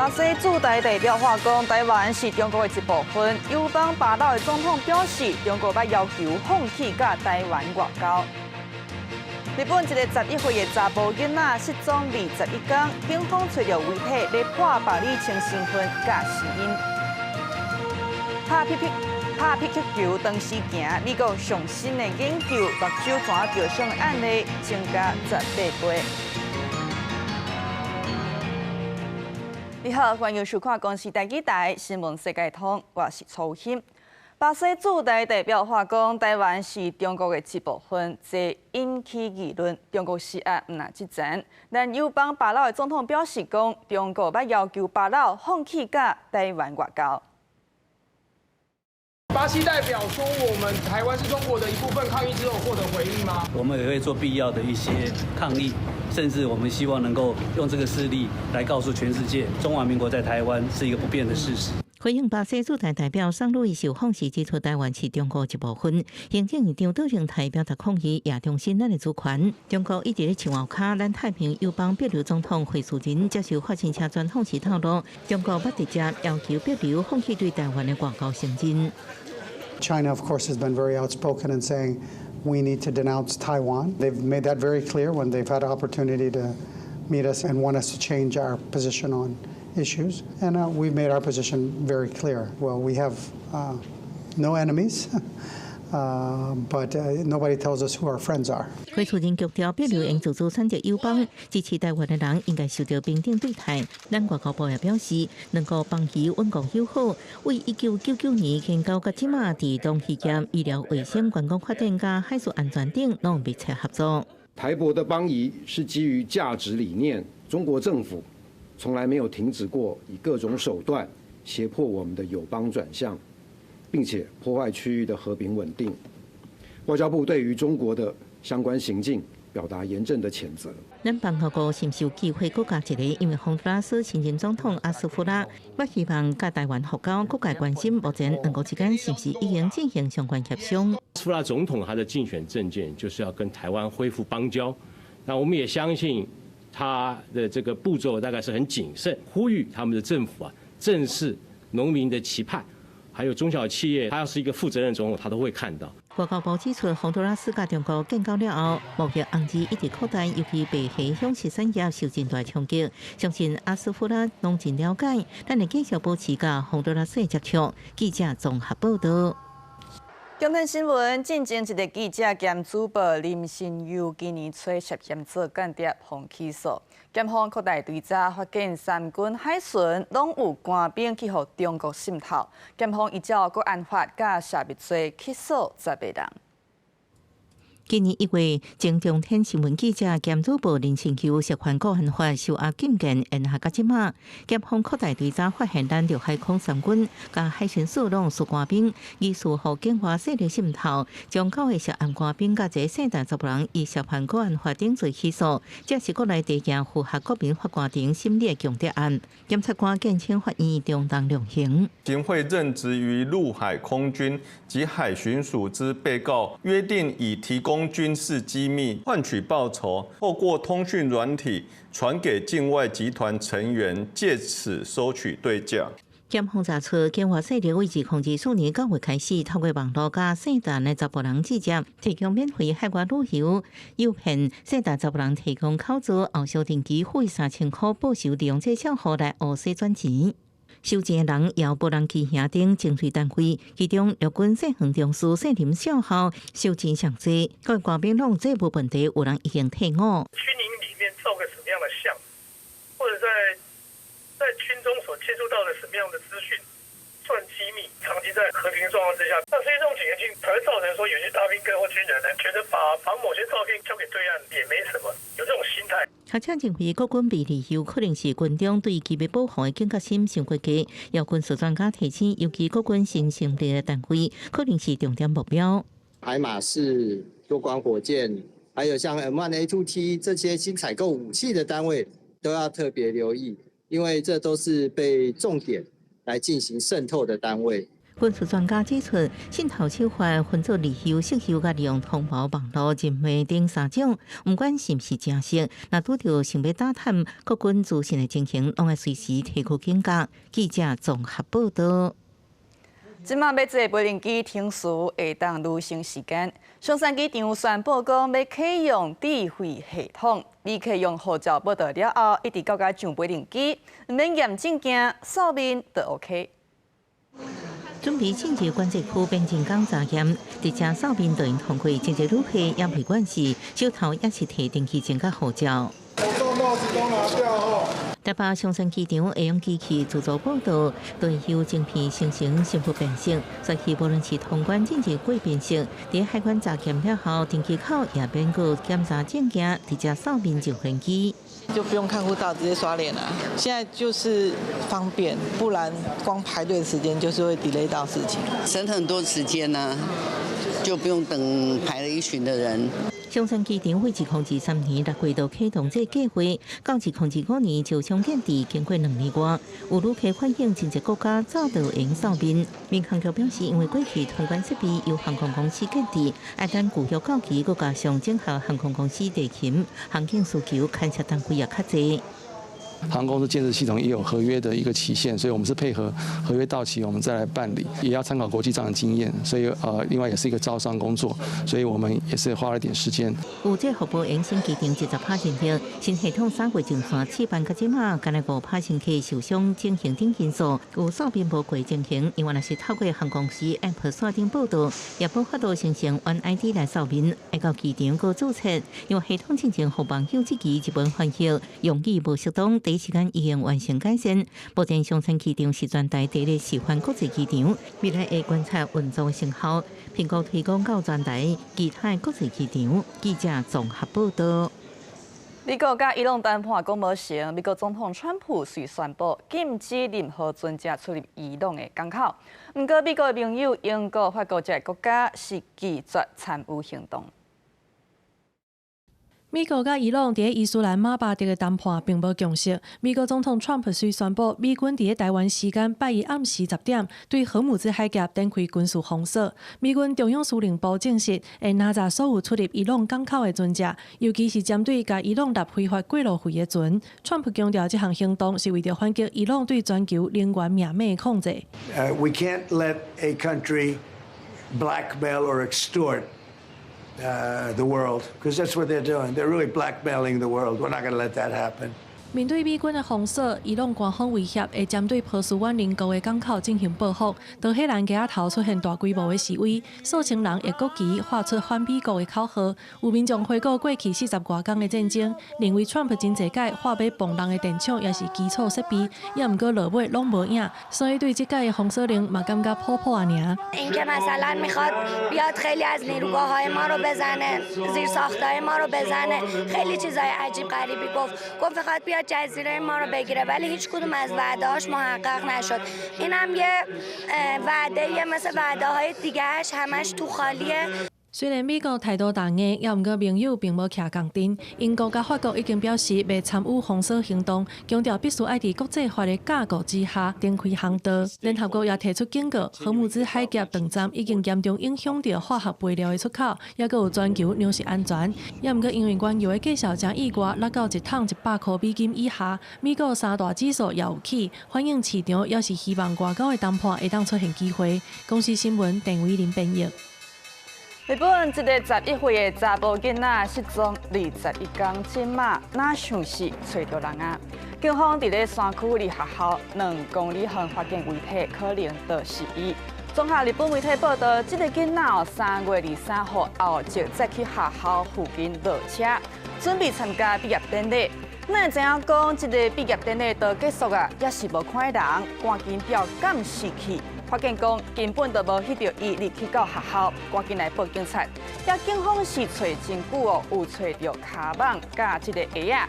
巴西駐台代表話講，台灣是中國的一部分。友邦巴魯的總統表示，中國欲要求放棄佮台灣外交。日本一个11歲的查埔囡仔失蹤21工，警方揣著遺體咧破百里清身份佮死因。拍匹克球長時行，美國上新的研究，目睭蛇著傷的案例增加18倍。你好，歡迎收看《公視台語台新聞世界通》，我是曹欣。巴西駐台代表話講，台灣是中國的一部分，這引起議論。中國施壓毋若這層，咱友邦巴魯的總統表示講，中國欲要求巴魯放棄佮台灣外交。巴西代表說，我們台灣是中國的一部分，抗議之後獲得回應嗎？我們也會做必要的一些抗議，甚至我們希望能夠用這個事例來告訴全世界，中華民國在台灣是一個不變的事實。回應巴西駐台代表桑路易受訪時指出，台灣是中國一部分。行政院長杜榮泰表達抗議，也重申咱的主權。中國一直咧樹後跤，咱太平洋友邦帛琉總統惠恕仁接受法新社專訪時透露，中國捌直接要求帛琉放棄對台灣的外交承認。 China, of course, has been very outspoken in saying we need to denounce Taiwan. They've made that very clear when they've had opportunity to meet us and want us to change our position on issues. And we've made our position very clear. Well, we have no enemies, but nobody tells us who our friends are. 惠恕仁強調，帛琉應自主選擇友邦，支持台灣的人應該受到平等對待。咱外交部也表示，兩國邦誼穩固友好，為1999年建交到這馬，佇農漁業、醫療衛生、觀光發展佮海事安全等，攏密切合作。台帛的邦誼是基於價值理念，中國政府從來沒有停止過以各種手段脅迫我們的友邦轉向，並且破壞區域的和平穩定。外交部對於中國的相關行徑表達嚴正的譴責。咱邦交國是毋是有機會閣加一个？因為宏都拉斯新任總統阿斯夫拉，欲希望佮台灣復交，各界關心目前兩國之間是毋是已經進行相關協商？阿斯夫拉總統他的競選政見就是要跟台灣恢復邦交，那我們也相信他的這個步驟大概是很謹慎，呼籲他們的政府啊正視農民的期盼，還有中小企業，他要是一個負責任總統，他都會看到。外交部指出，宏都拉斯佮中國建交了後，貿易紅字一直擴大，尤其白蝦養殖產業受真大衝擊。相信阿斯夫拉攏真了解，咱會繼續保持佮宏都拉斯的接觸。記者綜合報道。中天新聞進前一个記者兼主播林心悠今年初涉嫌做間諜，予起訴。檢方擴大追查，發現三軍海巡攏有官兵去予中國滲透。檢方依照國安法佮泄密罪起訴10個人。今年1月，前中天新聞記者兼主播林清秀涉犯國安法受押禁見，延下到這馬。檢方擴大追查，發現咱陸海空三軍佮海巡署攏有官兵疑似予境外勢力滲透，將九个涉案官兵佮一个姓陳查埔人以涉犯國安法等罪起訴。這是國內第一件符合國民法官庭審理的共諜案。檢察官建請法院中重量刑。行賄任職於陸海空軍及海巡署之被告，約定以提供軍事機密換取報酬，透過通訊軟體傳給境外集團成員，借此收取對價。檢方查出，境外勢力為2024年9月開始，透過網路佮姓陳的查埔人接觸，提供免費海外旅遊，誘騙姓陳查埔人提供口座，後續定期付3000箍報酬，利用這帳戶來烏洗轉錢。收錢的人由無人機營等精銳單位，其中陸軍姓黃中士姓林少校收錢上濟，各官兵攏這無問題，有人已經退伍。軍營裡面照個什麼樣的相，或者在軍中所接觸到的什麼樣的資訊，算機密，長期在和平狀況之下，那所以這種警覺性才會造成說，有些大兵哥或軍人呢，覺得把某些照片交給對岸也沒什麼，有這種心態。學者認為，國軍被利用可能是軍中對機密保護的警覺心傷過低。有軍事專家提醒，尤其國軍新成立的單位，可能是重點目標。海馬式多管火箭，還有像 M1A2T 這些新採購武器的單位，都要特別留意，因為這都是被重點來進行滲透的單位。軍事專家指出，滲透手法分做利誘、色誘佮利用通報網路、人脈等三種，毋管是毋是誠實，若拄著想欲打探國軍資訊的情形，攏愛隨時提高警覺。記者綜合報道。這馬欲坐無人機停時會當愈省時間。松山機場宣布講欲啟用智慧系統，旅客用護照報到了後，一直到共上無人機，毋免驗證件，掃面就 OK。準備進入管制區邊境港查驗，直接掃面就會通過，真濟旅客猶未慣勢，手頭猶是提登機證佮護照。帽子都拿掉哦。台北松山機場會用機器自助報到，對有晶片生成身份辨識，所以無論是通關進入貴賓室，佇海關查驗了後，登機口也免閣檢查證件，直接掃面就飛機。就不用看護照，直接刷臉了。現在就是方便，不然光排隊的時間就是會 delay 到事情，省很多時間呢，就不用等排了一群的人。松山機場佇2023年6月就啟動這個計劃，到2025年就將建置，經過2年外，有旅客反映真濟國家早就會用掃面。民航局表示，因為過去通關設備由航空公司建置，愛等預約到期，閣加上整合航空公司地勤、航警需求，牽涉單位也較濟。航空公司建置系統也有合約的一個期限，所以我們是配合合約到期，我們再來辦理，也要參考國際上的經驗，所以另外也是一個招商工作，所以我們也是花了點時間。有這服務延伸機場70%人力，新系統3月上線試辦到這馬，干焦5%乘客受傷整形等因素，有掃面無過情形，因為若是透過航空公司 App 線頂報到，也無法度生成 One ID 來掃面，愛到機場閣註冊，因為系統進前予網友質疑日文翻譯用語無適當。第一時間已經完成改善。目前松山機場是全台第一個示範國際機場，未來會觀察運作成效，評估推廣到全台其他國際機場。記者綜合報道。美國佮伊朗談判講無成，美國總統川普遂宣布禁止任何船隻出入伊朗的港口。毋過，美國的盟友英國、法國這个國家是拒絕參與行動。美國佮伊朗佇伊斯蘭馬巴德的談判並無共識。美國總統川普遂宣布，美軍佇台灣時間拜一暗時10點，對荷姆茲海峽展開軍事封鎖。美軍中央司令部證實，會攔截所有出入伊朗港口的船隻，尤其是針對共伊朗納非法過路費的船。川普強調，這項行動是為著反擊伊朗對全球能源命脈的控制。 We can't let a country blackmail or extort the world, because that's what they're doing. They're really blackmailing the world. We're not going to let that happen. 面對美軍的封鎖，伊朗官方威脅會針對波斯灣鄰國的港口進行報復。德黑蘭街頭出現大規模的示威，數千人用國旗畫出反美國的口號。有民眾回顧過去40外工的戰爭，認為川普真濟擺喊欲磅人的電廠抑是基礎設備，也毋過落尾攏無影，所以對這擺的封鎖令嘛感覺普普仔爾。 اینکه مثلا میخواد بیاد خیلی از نیروگاه های ما رو بزنه، زیر ساختای ما رو بزنه، خیلی چیزای عجیب غریبی گفت. گفت میخواد بیاد جزیره ما رو بگیره، ولی هیچ کدوم از وعده‌هاش محقق نشد. اینم یه وعده مثل وعده های دیگهش، همش تو خالیه. 雖然美國態度強硬，也毋過盟友並無徛仝陣。英國佮法國已經表示袂參與封鎖行動，強調必須愛佇國際法的架構之下展開航道。聯合國也提出警告，荷姆茲海峽斷站已經嚴重影響著化學肥料的出口，抑閣有全球糧食安全。也毋過因為原油的價數誠意外，落到一桶100箍美金以下，美國三大指數也有起，反映市場猶是希望外交的談判會當出現機會。公視新聞鄧偉林編譯。日本一个11歲的查埔囡仔失蹤21工，這馬若像是揣著人啊！警方佇咧山區離學校2公里遠發現遺體，可能就是伊。綜合日本媒體報道，這个囡仔哦，3月23號後日再去學校附近落車，準備參加畢業典禮。哪會知影講，這个畢業典禮都結束啊，猶是無看人，趕緊調監視器，發現講根本就無彼著伊入去到學校，趕緊來報警察。也警方是揣真久哦，有揣著跤蠓佮這个鞋仔。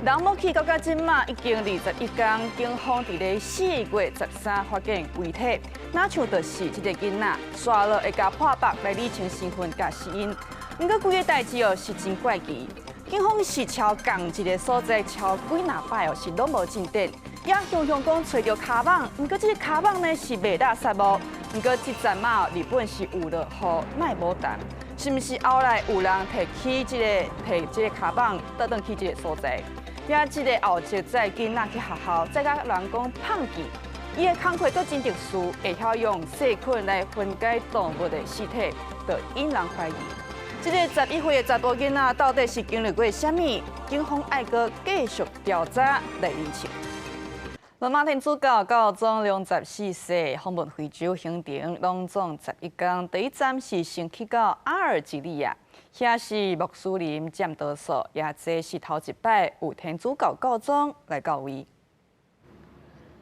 人無去到這馬已經21工，警方佇咧4月13發現遺體，若像就是這个囡仔，煞落會共破百來理清身份佮死因。毋過規个代誌哦是真怪奇，警方是敲仝一个所在敲幾若擺哦，是攏無進展。也雄雄講揣著跤蠓，毋過這个跤蠓呢是袂垃圾無，毋過這陣仔日本是有落雨，哪會無澹？是毋是後來有人提起這個提這個跤蠓，倒轉去這個所在？也這个後一載囡仔去學校，再共人講胖記，伊的工課閣真特殊，會曉用細菌來分解動物的屍體，就引人懷疑。這个11歲的查埔囡仔到底是經歷過啥物？警方愛閣繼續調查來厘清。羅馬天主教教宗良十四世訪問非洲行程，攏總11工，第一站是先去到阿爾及利亞，遐是穆斯林佔多數，也這是頭一擺有天主教教宗來到位。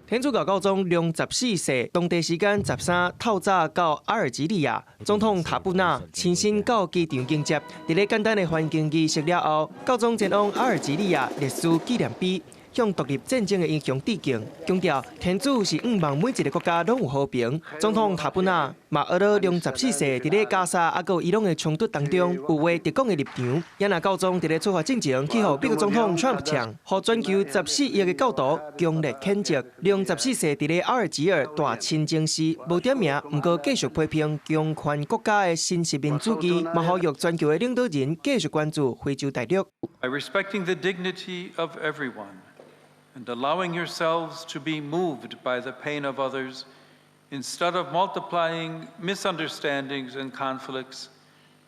天主教教宗良十四世當地時間13透早到阿爾及利亞，總統塔布納親身到機場迎接。佇咧簡單的歡迎儀式了後，教宗前往阿爾及利亞歷史紀念碑，向獨立戰爭的英雄致敬，強調天主是向望每一个國家攏有和平。總統塔布納嘛學了良十四世佇咧加沙抑閣伊朗的衝突當中有話直講的立場。也若教宗佇咧出發進前去予美國總統川普嗆，予全球14億的教徒強烈譴責。良十四世佇咧阿爾及爾大清真寺無點名，毋過繼續批評強權國家的新殖民主義，嘛呼籲全球的領導人繼續關注非洲大陸。 By respecting the dignity of everyone and allowing yourselves to be moved by the pain of others, instead of multiplying misunderstandings and conflicts,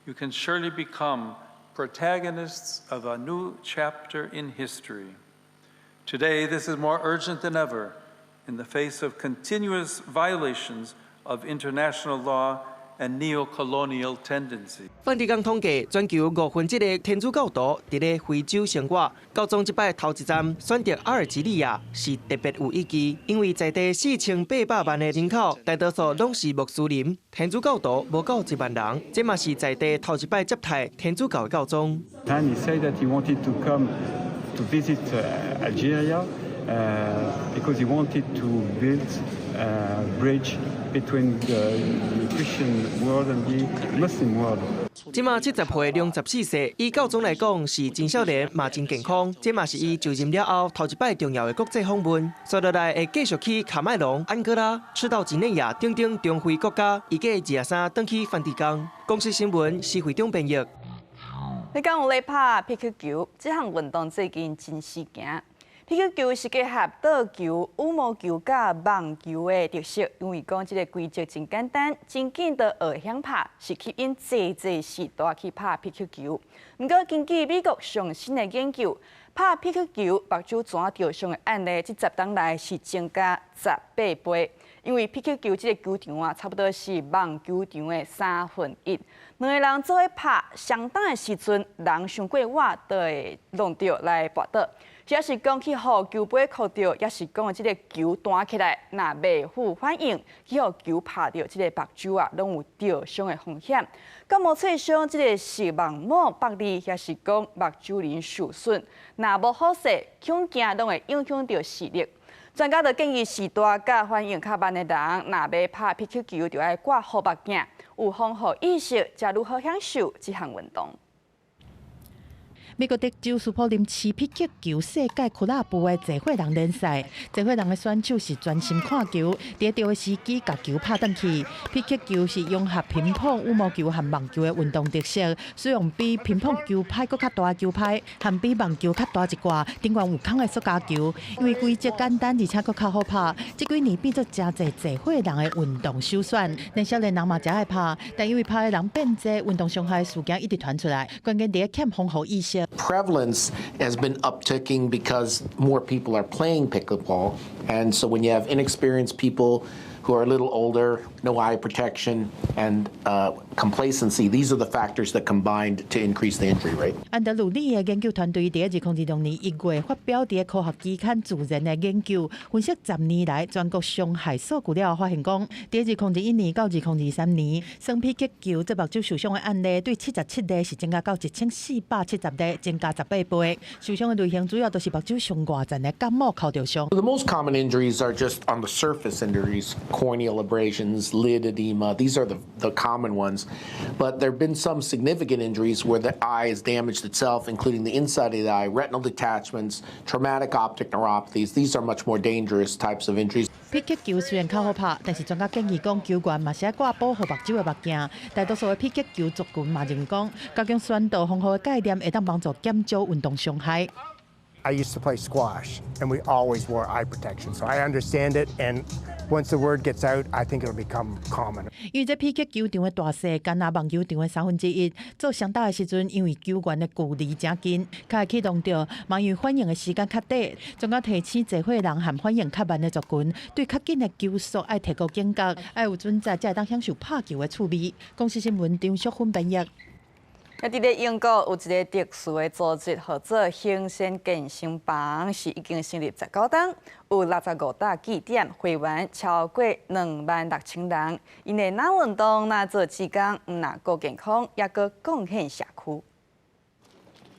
you can surely become protagonists of a new chapter in history. Today, this is more urgent than ever in the face of continuous violations of international law and neo-colonial tendencies. 梵蒂岡統計，全球1/5的天主教徒佇咧非洲生活。教宗這擺頭一站選擇阿爾及利亞是特別有意義，因為在地4800萬的人口，大多數攏是穆斯林，天主教徒無夠1萬人。這嘛是在地頭一擺接待天主教的教宗。 And he said that he wanted to come to visit Algeria because he wanted to build a bridge between the Christian world and the Muslim world. 這馬70歲良十四世，以教宗來講是真少年，嘛真健康。這嘛是伊就任了後頭一擺重要的國際訪問。紲落來會繼續去喀麥隆、安哥拉、赤道幾內亞等等中非國家，預計23轉去梵蒂岡。公視新聞施會長編譯。你敢有咧拍匹克球？這項運動最近真時行。匹克球是結合桌球、羽毛球佮網球的特色，因為講這个規則真簡單，真緊就學曉拍，是吸引濟濟世代去拍匹克球。毋過根據美國上新的研究，拍匹克球目睭蛇著傷的案例，這10冬來是增加18倍。因為匹克球這个球場啊，差不多是網球場的1/3。兩个人做伙拍，相當的時陣，人傷過倚，就會弄著來跋倒。抑是講去予球杯箍著，抑是講這个球彈起來，若袂赴反應，去予球拍著這个目睭啊，攏有著傷的風險。角膜挫傷，這个視網膜剝離，抑是講目睭鱗受損，若無好勢，恐驚攏會影響著視力。專家就建議，序大佮反應較慢的人，若欲拍匹克球，就愛掛護目鏡，有防護意識，才愈好享受這項運動。美國德州斯普林市匹克球世界俱樂部的濟歲人聯賽，濟歲人的選手是專心看球，佇對的時機共球拍轉去。匹克球是融合乒乓、羽毛球和網球的運動特色，使用比乒乓球拍閣較大的球拍，和比網球較大一寡，頂懸有空的塑膠球。因為規則簡單，而且閣較好拍。這幾年變做誠濟濟歲人的運動首選，連少年人嘛誠愛拍。但因為拍的人變濟，運動傷害事件一直傳出來，關鍵佇咧欠防護意識。 Prevalence has been upticking because more people are playing pickleball. And so when you have inexperienced people who are a little older, no eye protection, and complacency, these are the factors that combined to increase the injury rate. 安德魯里的研究團隊佇2026年1月發表佇科學期刊《自然》的研究，分析10年來全國傷害數據了後，發現講，佇2021年到2023年，耍匹克球這目睭受傷的案例，對77例是增加到1470例，增加18倍。受傷的類型主要都是目睭上外層的角膜扣著傷。 The most common injuries are just on the surface injuries, Corneal abrasions, lid edema, these are the common ones. But there have been some significant injuries where the eye is damaged itself, including the inside of the eye, retinal detachments, traumatic optic neuropathies. These are much more dangerous types of injuries. 匹克球雖然較好拍，但是專家建議講，球員嘛是愛掛保護目睭的目鏡。大多數的匹克球族群嘛認為講，加強酸度防護的概念會當幫助減少運動傷害。 I used to play squash, and we always wore eye protection, so I understand it. And once the word gets out, I think it'll become common. 因為這匹克球場的大細，敢若網球場的1/3。做雙打的時陣，因為球員的距離誠近，較會去弄著，嘛因為反應的時間較短。專家提醒濟歲人和反應較慢的族群，對較緊的球速愛提高警覺，愛有準則才會當享受拍球的趣味。公視新聞張淑芬編譯。啊！佇咧英國有一个特殊的組織，號做行善健身房，是已經成立19冬，有65搭據點，會員超過26,000人。𪜶會若運動，若做志工，毋若顧健康，抑閣貢獻社區。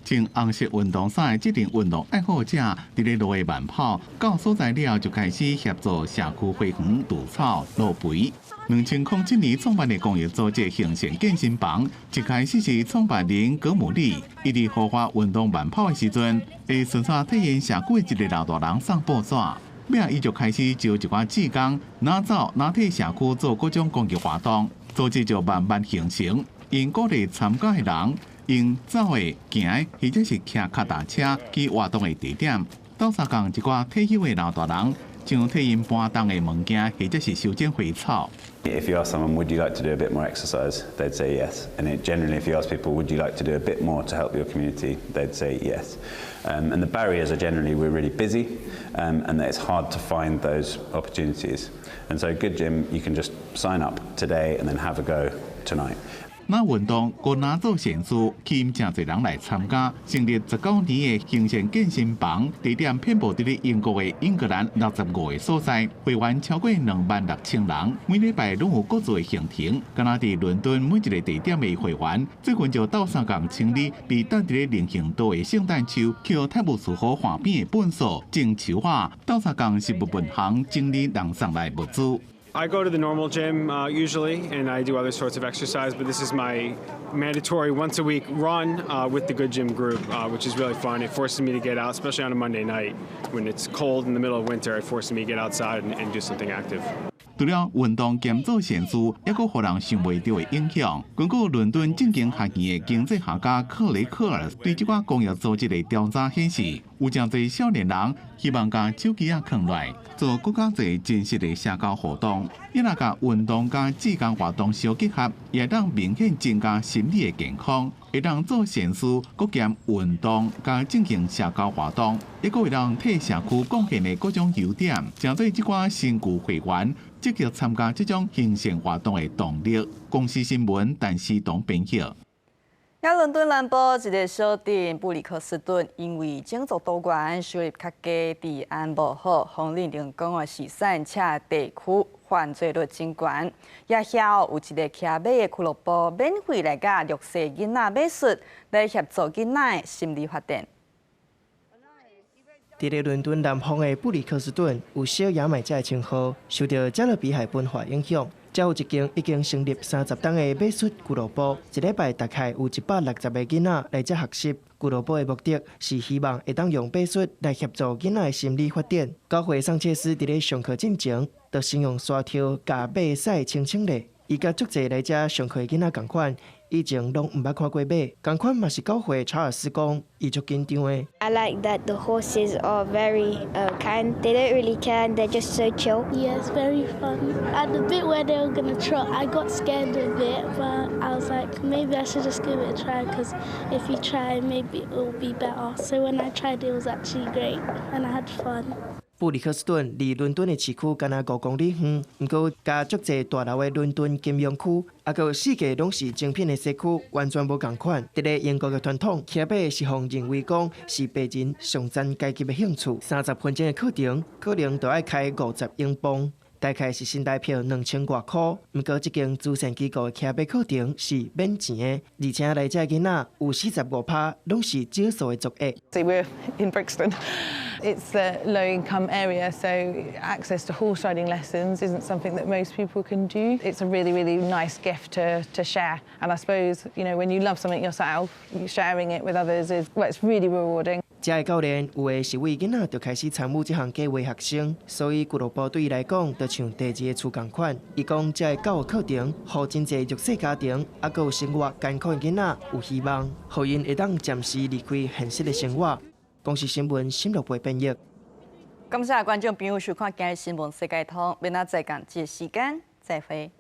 穿紅色運動衫的這群運動愛好者，佇咧路的慢跑，到所在了就開始協助社區花園除草、落肥。2007年創辦的公益組織行善健身房，一開始是創辦人葛姆利，伊佇戶外運動慢跑的時陣，會順紲替𪜶社區的一个老大人送報紙，尾仔伊就開始招一寡志工，若走若替社區做各種公益活動，組織就慢慢形成。𪜶鼓勵參加的人，用走的、行的，或者是騎跤踏車去活動的地點，鬥相共一寡退休的老大人，像替𪜶搬重的物件，或者是修剪花草。 If you ask someone, "Would you like to do a bit more exercise?" they'd say yes. And generally, if you ask people, "Would you like to do a bit more to help your community?" they'd say yes. And the barriers are generally we're really busy and that it's hard to find those opportunities. And so Good Gym, you can just sign up today and then have a go tonight. 若運動，閣若做善事，吸引誠濟人來參加。成立19年的行善健身房，地點遍佈佇咧英國的英格蘭65個所在，會員超過26,000人。每禮拜攏有各自的行程。敢若佇倫敦每一個地點的會員，最近就鬥相共清理被擲佇咧人行道的聖誕樹，予泰晤士河岸邊的糞掃、種樹仔，鬥相共食物銀行整理人送來物資。 I go to the normal gym usually, and I do other sorts of exercise, but this is my mandatory once a week run with the Good Gym group, which is really fun. It forces me to get out, especially on a Monday night when it's cold in the middle of winter. It forces me to get outside and do something active. 除了運動兼做善事，抑閣予人想袂著的影響。根據倫敦政經學院的經濟學家克雷克爾對這寡公益組織的調查顯示，有誠濟少年人希望共手機仔囥落來，做閣較濟真實的社交活動。伊若共運動佮志工活動相結合，會當明顯增加心理的健康，會當做善事，閣兼運動佮進行社交活動，抑閣會當替社區貢獻的各種優點，成做這寡新舊會員積極參加這種行善活動的動力。公視新聞，陳思東編譯。佇倫敦南部一个小鎮布里克斯頓，因為種族多元，收入較低，治安無好，予人認定講是散赤地區犯罪率真懸。也遐有一个騎馬的俱樂部，免費來教弱勢囡仔馬術，來協助囡仔的心理發展。佇咧倫敦南方的布里克斯頓有小牙買加的稱號，受著加勒比海文化影響。遮有一間已經成立30冬的馬術俱樂部，一禮拜大概有160個囡仔來遮學習。俱樂部的目的是希望會當用馬術來協助囡仔的心理發展。教會桑切斯佇咧上課進前，就先用刷綴共馬屎清清咧。伊佮足濟來遮上課的囡仔仝款，以前攏毋捌看過馬，仝款嘛是九歲查爾斯講，伊足緊張的。 I like that the horses are very kind. They don't really care and they're just so chill. Yeah, it's very fun. At the bit where they were gonna trot, I got scared a bit, but I was like, maybe I should just give it a try because if you try, maybe it will be better. So when I tried, it was actually great and I had fun. 布里克斯頓離倫敦的市區敢若5公里遠，毋過佮足濟大樓的倫敦金融區，抑閣四界攏是精品的西區，完全無仝款。佇咧英國的傳統，騎馬是予認為講是白人上層階級的興趣。30分鐘的課程可能就愛開50英鎊，大概是新台幣2000外箍。毋過這間慈善機構的騎馬課程是免錢的，而且來遮囡仔有45%攏是少數的族裔。 See, we're in Brixton. It's a low income area, so access to horse riding lessons isn't something that most people can do. It's a really, really nice gift to share. And I suppose, when you love something yourself, sharing it with others is, well, it's really rewarding. 遮的教練有的是為囡仔就開始參與這項計劃學生，所以俱樂部對伊來講，就像第二个厝仝款。伊講，遮的教育課程，予真濟弱勢家庭，猶閣有生活艱苦的囡仔有希望，予𪜶會當暫時離開現實的生活。公視新聞新樂貝編譯。感謝觀眾朋友收看今日新聞世界通，明仔載仝這個時間再會。